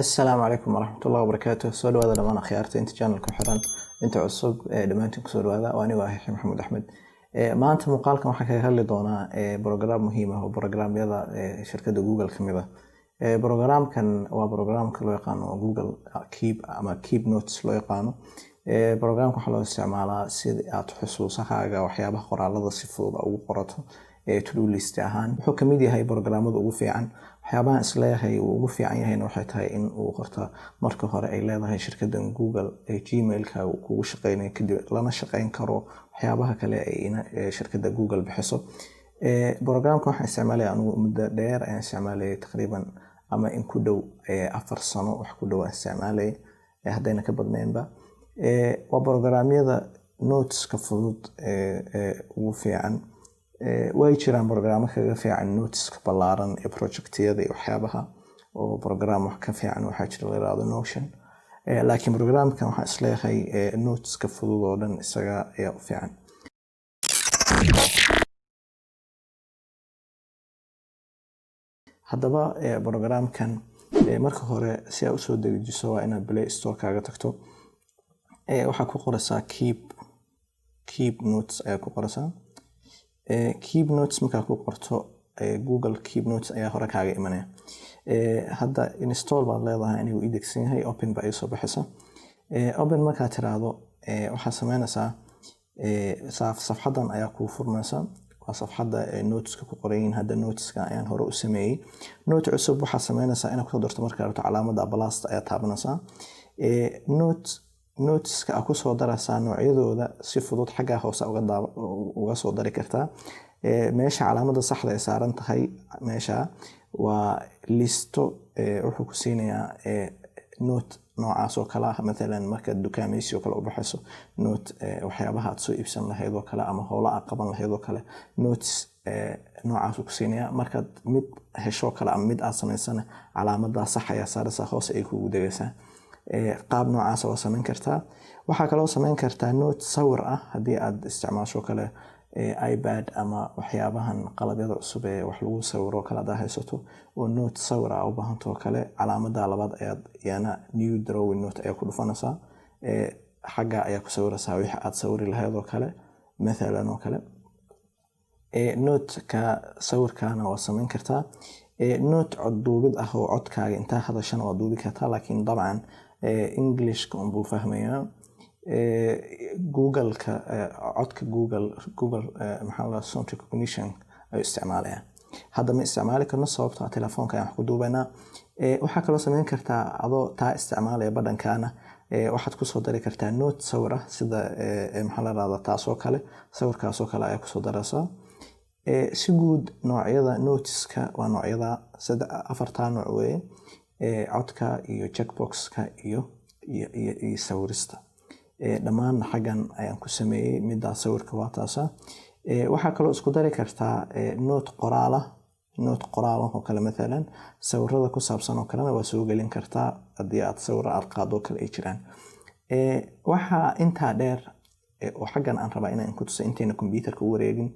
Assalaamu calaykum waraxmatullahi wabarakaatu. Soo dhawaada dhammaan akhyaarta inta channelka xiran, inta cusub, dhammaantiin kusoo dhawaada. Waa anigoo ah Yaxya Maxamuud Axmed. Maanta muuqaalkan waxaan kaga hadli doonaa program muhiim ah oo programyada shirkadda Google ka mid ah. Programkan waa programka loo yaqaano Google Keep ama Keep Notes loo yaqaano. Programka waxaa loo isticmaalaa si aad xusuusahaaga, waxyaabaha qoraalada, si fudud ugu qorato to do list ahaan. Wuxuu kamid yahay programmada ugu fiican. Waxyaabahan isleeyahay uu ugu fiican yahayna waxay tahay in uu qorta marka hore ay leedahay shirkadan Google ee Gmailka uu kugu shaqeynayo, kadib lana shaqeyn karo waxyaabaha kale ay shirkadda Google bixiso. Programka waxaan isticmaalaya anigu muddo dheer ayaan isticmaalayay, taqriiban ama in ku dhow 4 sano wax ku dhow aan isticmaalayay, haddayna ka badnaynba. Waa programyada noteska fudud ee ugu fiican. Way jiraan programmo kaga fiican noteska ballaaran ee projectyada iyo waxyaabaha, oo program wax ka fiican waxaa jira la yiraahdo Notion, laakiin programkan waxaan isleeyahay noteska fudud oo dhan isaga ayaa u fiican. Haddaba programkan marka hore si aad usoo dejiso waa inaad Play Store kaaga tagto. Waxaa ku qoraysaa Keep Notes ayaa ku qoraysaa. Keep Notes markaa ku qorto, Google Keep Notes ayaa hore kaaga imanaya. Hadda install baad leedahay. Anigu ii degsan yahay, open baa iisoo baxaysa. Open markaa tiraahdo, waxaad sameynaysaa safxadan ayaa kuu furmaysa. Waa safxadda noteska ku qoran yihiin. Hadda noteska ayaan hore u sameeyey. Note cusub waxaad sameynaysaa inaad kusoo darto. Markaa rabto, calaamada plusta ayaa taabanaysaa. Noteska aad kusoo daraysaa noocyadooda si fudud xagga hoose uga soo dari kartaa. Meesha calaamada saxda ay saaran tahay, meesha waa listo. Wuxuu ku siinayaa note noocaas oo kale ah, mathalan markaad dukaameysi oo kale u baxayso, note waxyaabaha aad soo iibsan lahayd oo kale ama howlo aad qaban lahayd oo kale, notes noocaas uu ku siinayaa. Markaad mid hesho kale ama mid aad samaysana, calaamadaa sax ayaa saaraysaa, hoos ay kugu degaysaa. Qaab noocaasa waa samayn kartaa. Waxaa kaloo samayn kartaa note sawir ah haddii aad isticmaasho kale iPad ama waxyaabahan qalabyada cusub ee wax lagu sawiro kale hadaa haysato oo note sawir ah u baahantoo kale, calaamada labaad ayaad iyana new drawing note ayaa ku dhufanaysaa. Xagga ayaa ku sawiraysaa wixii aad sawiri lahayd oo kale, mathalan oo kale. Note-ka sawirkaana waa samayn kartaa. Note cod duubid ah oo codkaaga intaa hadashana waa duubi kartaa, laakiin dabcan Englishka unbuu fahmayaa. Google-ka codka Google maxaa la sound recognition ayuu isticmaalayaa. Hadda ma isticmaali karno sababtoo ah telefoonka ayaan wax ku duubaynaa. Waxaa kaloo samayn kartaa adoo taa isticmaalaya badhankaana, waxaad kusoo dari kartaa note sawir ah, sida maxaa la rahdaa, taasoo kale, sawirkaasoo kale ayaa kusoo daraysaa. Si guud noocyada noteska waa noocyada saddex afartaa nooc weeye: codka iyo checkboxka iyo sawirista. Dhammaan xaggan ayaan ku sameeyey. Middaa sawirka waa taasa. Waxaa kaloo isku dari kartaa note qoraala, note qoraal oo kale, mathalan sawirada ku saabsan oo kalena waa soo gelin kartaa haddii aad sawir aad qaado kale ay jiraan. Waxaa intaa dheer oo xaggan aan rabaa inaan ku tuso intayna computerka u wareegin,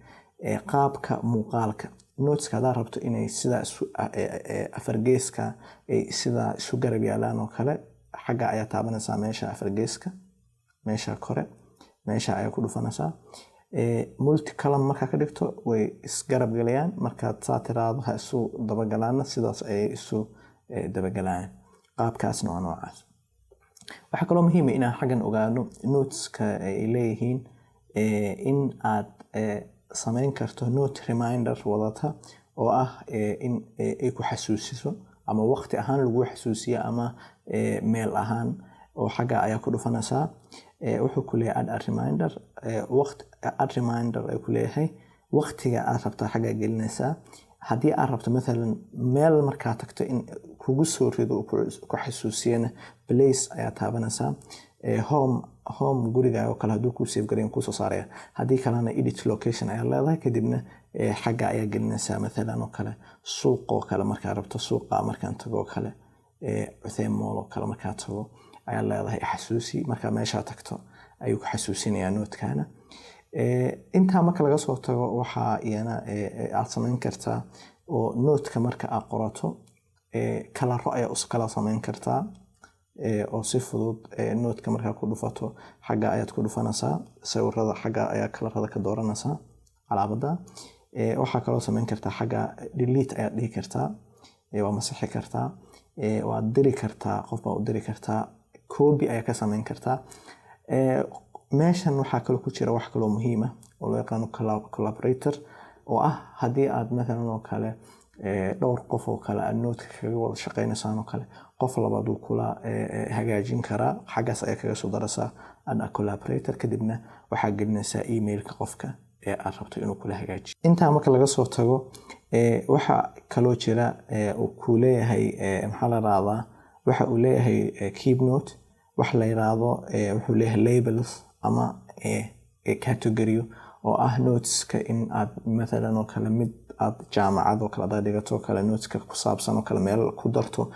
qaabka muuqaalka noteska. Haddaad rabto inay sidaa afargeeska ay sidaa isu garab yaalaan oo kale, xagga ayaa taabanaysaa, meesha afargeeska, meesha kore, meesha ayaa ku dhufanaysaa. Multicolumn markaa ka dhigto, way isgarab galayaan. Markaad saa tiraahdo ha isu dabagalaana, sidaas ayay isu dabagalayaan. Qaabkaasna waa noocaas. Waxaa kaloo muhiima inaan xaggan ogaano noteska ay leeyihiin in aad samayn karto note reminder wadata oo ah in ay ku xasuusiso ama waqti ahaan lagu xasuusiyo ama meel ahaan, oo xagga ayaa ku dhufanaysaa. Wuxuu ku leeyahay add a reminder. Waqti add reminder ayuu ku leeyahay. Waqtiga aad rabtaa xaggaa gelinaysaa. Haddii aad rabto mathalan meel markaa tagto in kugu soo rido, ku xasuusiyana, place ayaa taabanaysaa. Home gurigaaga oo kale hadduu kuu save garayn, kuusoo saaraya. Haddii kalena edit location ayaa leedahay, kadibna xagga ayaa gelinaysaa, mathalan oo kale suuq oo kale markaa rabto, suuqa markaan tago oo kale, Cutheym Mall oo kale markaa tago ayaa leedahay xasuusi. Markaa meeshaa tagto ayuu ku xasuusinayaa notekana. Intaa marka laga soo tago, waxaa iyana aad samayn kartaa oo noteka marka aad qorato Coloro ayaa kala sameyn kartaa oo si fudud noteka markaa ku dhufato, xagga ayaad ku dhufanaysaa, sawirada xagga ayaa colorada ka dooranaysaa calaamada. Waxaa kaloo sameyn kartaa, xagga delete ayaad dhihi kartaa, waa masixi kartaa, waad diri kartaa, qof baa u diri kartaa, copy ayaa ka sameyn kartaa. Meeshan waxaa kaloo ku jira wax kaloo muhiim ah oo loo yaqaano collaborator, oo ah haddii aad mathalan oo kale dhowr qof oo kale aad noteka kaga wada shaqeynaysaan oo kale, qof labaad wuu kula hagaajin karaa. Xaggaas ayaa kaga soo daraysaa "add a collaborator", kadibna waxaa gelinaysaa emailka qofka ee aad rabto inuu kula hagaajiyo. Intaa marka laga soo tago, waxa kaloo jira uu ku leeyahay, maxaa la rahdaa, waxa uu leeyahay Keep Note wax la yiraahdo. Wuxuu leeyahay labels ama category, oo ah noteska in aad mathalan oo kale mid aad jaamacad oo kale hadaad dhigato oo kale, noteska ku saabsan oo kale meel ku darto,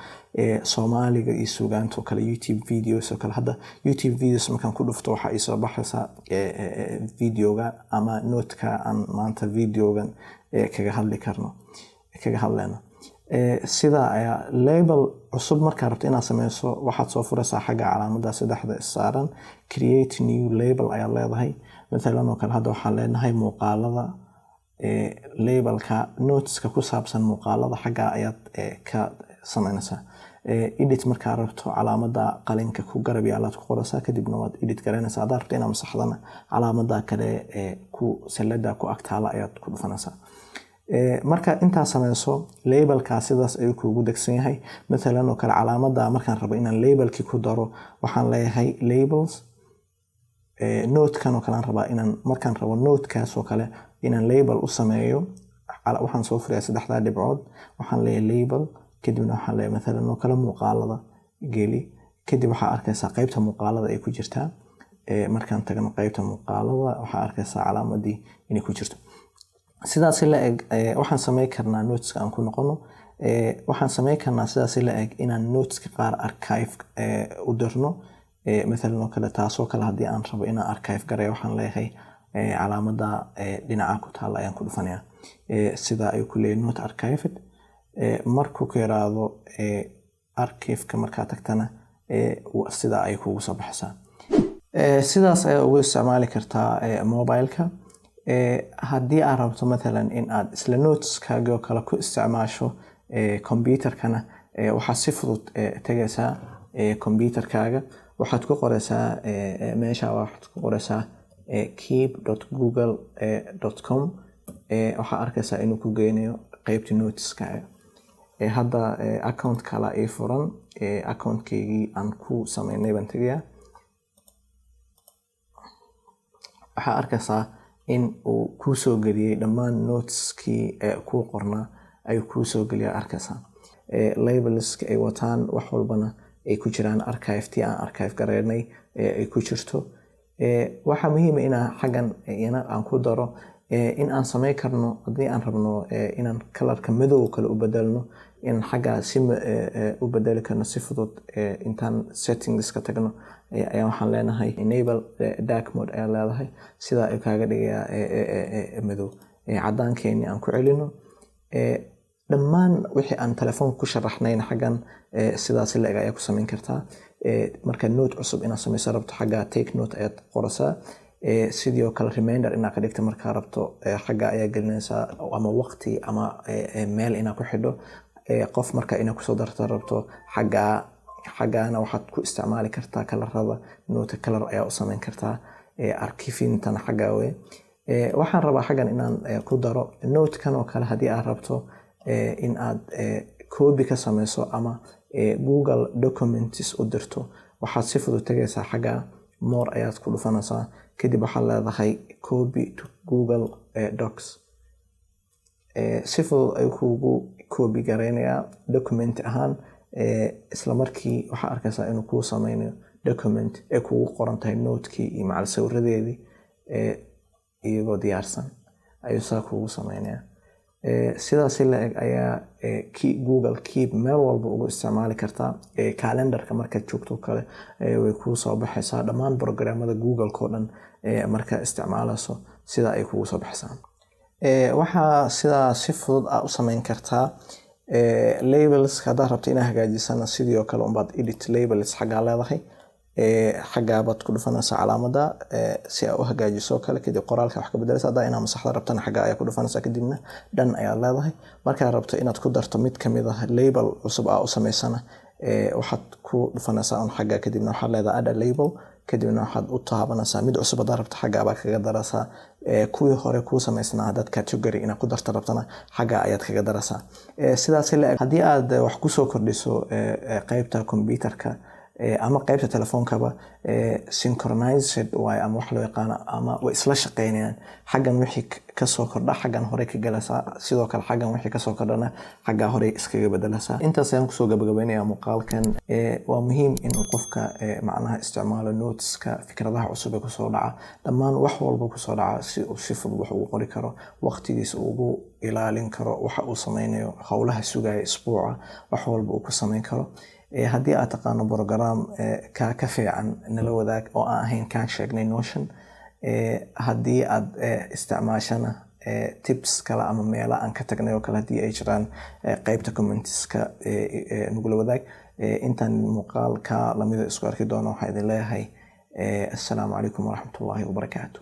Soomaaliga iyo suugaanta oo kale, YouTube videos oo kale. Hadda YouTube videos markaan ku dhufto, waxaa iisoo baxaysa videoga ama noteka aan maanta videogan kaga hadli karno, kaga hadlayno. Sidaa ayaa label cusub markaa rabto inaad sameyso, waxaad soo furaysaa xagga calaamada saddexda saaran, "create new label" ayaad leedahay. Mathalan oo kale hadda waxaan leenahay muuqaalada, labelka noteska ku saabsan muuqaalada xagga ayaad ka sameynaysaa. Edit markaa rabto, calaamada qalinka ku garab yaalaad ku qoraysaa, kadibna waad edit garaynaysaa. Haddaad rabto inaad masaxdana, calaamada kale ku salada ku agtaala ayaad ku dhufanaysaa. Marka intaa sameyso, labelkaa sidaas ayuu kuugu degsan yahay. Mathalan oo kale calaamada markaan rabo inaan labelkii ku daro, waxaan leeyahay labels. Notekan oo kale aan rabaa inaan, markaan rabo notekaas oo kale inaan label u sameeyo, waxaan soo furayaa saddexdaa dhibcood, waxaan leeyahay label, kadibna waxaan leeyahay mathalan oo kale muuqaalada geli. Kadib waxaa arkaysaa qeybta muuqaalada ay ku jirtaa. Markaan tagno qeybta muuqaalada, waxaa arkaysaa calaamadii inay ku jirto. Sidaas la eg waxaan sameyn karnaa, noteska aan ku noqono, waxaan sameyn karnaa sidaas la eg inaan noteska qaar archive u dirno. Mathalan oo kale taasoo kale haddii aan rabo inaan archive gareeyo, waxaan leeyahay calaamada dhinaca ku taalla ayaan ku dhufanaya. Sidaa ayuu ku leeyahay "note archived". Markuu ku yiraahdo archive-ka markaa tagtana, sidaa ay kugu soo baxaysaa. Sidaas ayaa ugu isticmaali kartaa mobileka. Haddii aad rabto mathalan in aad isla noteskaagi oo kale ku isticmaasho computerkana, waxaad si fudud tegaysaa computerkaaga, waxaad ku qoraysaa meesha, waxaad ku qoraysaa keep.google.com. Waxaa arkaysaa inuu ku geynayo qeybta noteskaaga. Hadda account kala ii furan, accountkeygii aan ku sameynay baan tegayaa. Waxaa arkaysaa in uu kuu soo geliyey dhammaan noteskii kuu qornaa ayuu kuu soo geliya arkaysaa, labelska ay wataan, wax walbana ay ku jiraan, archive-tii aan archive gareynay ay ku jirto. Waxaa muhiima inaan xaggan iyana aan ku daro in aan sameyn karno, haddii aan rabno inaan colorka madow kale u bedelno, inaan xagga si u bedeli karno si fudud. Intaan settings ka tagno ayaa waxaan leenahay "enable dark mode" ayaa leedahay. Sidaa ayuu kaaga dhigayaa madow. Cadaankeeni aan ku celino. Dhammaan wixii aan telefoonka ku sharaxnayna xaggan sidaas la eg ayaa ku samayn kartaa. Marka note cusub inaad sameyso rabto, xagga "take note" ayaad qoraysaa. Sidoo kale reminder inaad ka dhigto markaa rabto, xagga ayaa gelinaysaa, ama waqti ama meel inaad ku xidho. Qof marka inaad kusoo darto rabto, xaggaana waxaad ku isticmaali kartaa colorada, note color ayaa u sameyn kartaa. Archivingtana xagga wey. Waxaan rabaa xaggan inaan ku daro note-kan oo kale, haddii aad rabto in aad copy ka sameyso ama Google Documents u dirto, waxaad si fudud tegaysaa xagga, more ayaad ku dhufanaysaa, kadib waxaad leedahay "copy to Google Docs". Si fudud ayuu kugu copy gareynayaa document ahaan. Isla markii waxaa arkaysaa inuu kuu sameynayo document ay kugu qoran tahay notekii iyo macal sawiradeedii iyagoo diyaarsan ayuu saa kugu sameynayaa. Sidaas la eg ayaa Google Keep meel walba ugu isticmaali kartaa. Calendarka markaad joogto kale way kuu soo baxaysaa. Dhammaan programmada Google-ka oo dhan markaa isticmaalayso, sidaa ay kugu soo baxaysaa. Waxaa sidaa si fudud aa u sameyn kartaa. Labels haddaad rabto inaad hagaajisana, sidii oo kale unbaad edit labels xaggaa leedahay. Xaggaabaad ku dhufanaysaa calaamada si aad u hagaajiso kale. Kadib qoraalka wax ka bedelaysa. Haddaa inaad masaxda rabtana, xagga ayaa ku dhufanaysaa, kadibna dhan ayaad leedahay. Markaad rabto inaad ku darto mid kamid ah label cusub aa u samaysana, waxaad ku dhufanaysaa un xagga, kadibna waxaad leedahay add a label, kadibna waxaad u taabanaysaa mid cusub haddaad rabto, xagga baa kaga daraysaa. Kuwii hore kuu samaysnaa haddaad category inaad ku darto rabtana, xagga ayaad kaga daraysaa. Sidaas la haddii aad wax kusoo kordhiso qeybta computerka ama qeybta telefoonkaba, synchronized waay ama wax loo yaqaano, ama way isla shaqeynayaan. Xaggan wixii kasoo kordha, xaggan hore ka galaysaa. Sidoo kale xaggan wixii kasoo kordhana, xaggaa hore iskaga bedelaysaa. Intaas ayaan kusoo gabagabeynaya muuqaalkan. Waa muhiim inuu qofka macnaha isticmaalo noteska, fikradaha cusub ee kusoo dhaca, dhammaan wax walba kusoo dhaca, si uu si fudud wax ugu qori karo, waqtigiisa ugu ilaalin karo, waxa uu sameynayo, howlaha sugaya isbuuca, wax walba uu ku sameyn karo. Haddii aad taqaano program kaa ka fiican, nala wadaag oo aan ahayn kaan sheegnay, Notion. Haddii aad isticmaashana, tips kale ama meelo aan ka tagnay oo kale haddii ay jiraan, qeybta commentska nagula wadaag. Intaan muuqaal ka lamida isku arki doono, waxaan idin leeyahay assalaamu calaykum waraxmatullaahi wabarakaatu.